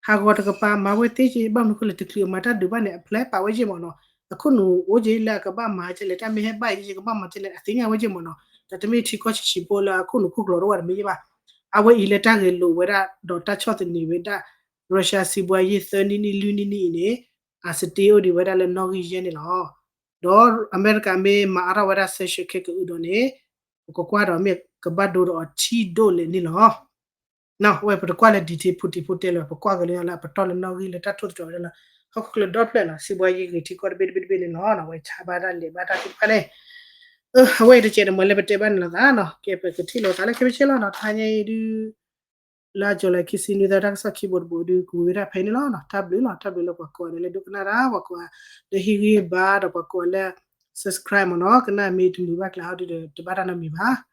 ဟးဂီၤတကပၤ မၤဝဲသ့က့ ဘၣ်မနုၤဃိလဲၣ် တချုးအမၤတၢ်ဒုးဘၣ်န့ၣ် အ plan ပာ်ဝဲက့မ့ၢ်နီၤ, အခိၣ်နူာ်အိၣ်က့လၢအကဘၣ်မၤကလဲၣ် တၢ်မ့ၢ်ဟဲဘၣ်အံၤကဘၣ်မၤကလဲၣ် အသ့ၣ်ညါဝဲက့မ့ၢ်နီၤ, တၢ်တမ့ၢ်ထံကီၢ်ဆံးဆံးဖိလၢအခိၣ်နူာ်ခိၣ်ကျိၤတအိၣ်ဘၣ်တမ့ၢ်ဘၣ်. အဝဲအံၤလၢတၢ်ဂဲၤလိာ်ဝဲဒၣ် ဒီးတၢ်ဆီၣ်သနံးဝဲဒၣ် Russia စံးဘှါယဲၢ်သၢနံၣ်နံၣ်လွံၢ်နံၣ်နံၣ်အံၤန့ၣ် အ stay အိၣ်ဒံးဝဲဒၣ်လၢနီၣ်ဂံၢ်ယဲၢ်န့ၣ်လီၤ. ဒီးအမဲရကၤမ့ၢ်မၤအါထီၣ်ဝဲဒၣ် sanction ခဲကအုဒီးန့ၣ် ပကကွၢ်ဒီးမ့ၢ်ကဘၣ်ဒိဒီးအီၤထံဒိၣ်လဲၣ်န့ၣ်လီၤ. ဝဲပတကွၢ်လၢ detail ဖူတံၢ်ဖူတဲလၢၤ ပကွၢ်က့ၤလၢညါလၢအပတီၢ်လၢနီၣ်ဂံၢ်လၢတၢ်ထိၣ်သတြီၤဝဲဒၣ်လၢ ဟီၣ်ခိၣ်ချၢဒီဖျၢၣ်နီၤ, စံးဘှါယဲၢ်ဂ့ၤထံကီၢ်တဘ့ၣ်တဘ့ၣ်တဘ့ၣ်န့ၣ်လီၤ. ဝဲဆါဘၣ်တၢ်လဲၤဘၣ်တၢ်သ့ၣ်တဖၣ်န့ၣ် အဝဲအံၤတကဲးန့ၣ် မ့ၢ်လၢပတဲဘၣ်န့ၣ်လီၤသးနီၤ, ကဲပကထံၣ်လိာ်သးလၢခဲမုၢ်ဆ့ၣ်လီၤနီၤ, တဟါညါအံၤဒုး လါ July ခံဆံနွံသီ တၢ်ကစီၣ်ခံဘိတဘိဒုး ကဝံၤဝဲဒၣ်ဖဲအံၤန့ၣ်လီၤ. တၢ်ဘျုးလီၤ, တၢ်ဘျုးလၢပှၤကိးဂၤဒဲးလၢဒိကနၣ်တၢ်, ပှၤကိးဂၤလၢဟ့ၣ်ဂံၢ်ဘါ ဒီးပှၤကိးဂၤလၢ subscribe မ့ၢ်နီၤ, ကနၣ်မ့ၢ်တမုာ်ဘၣ်ကျါဟီဒုးဒီး တဘၣ်တၢ်နီတမံၤဘၣ်.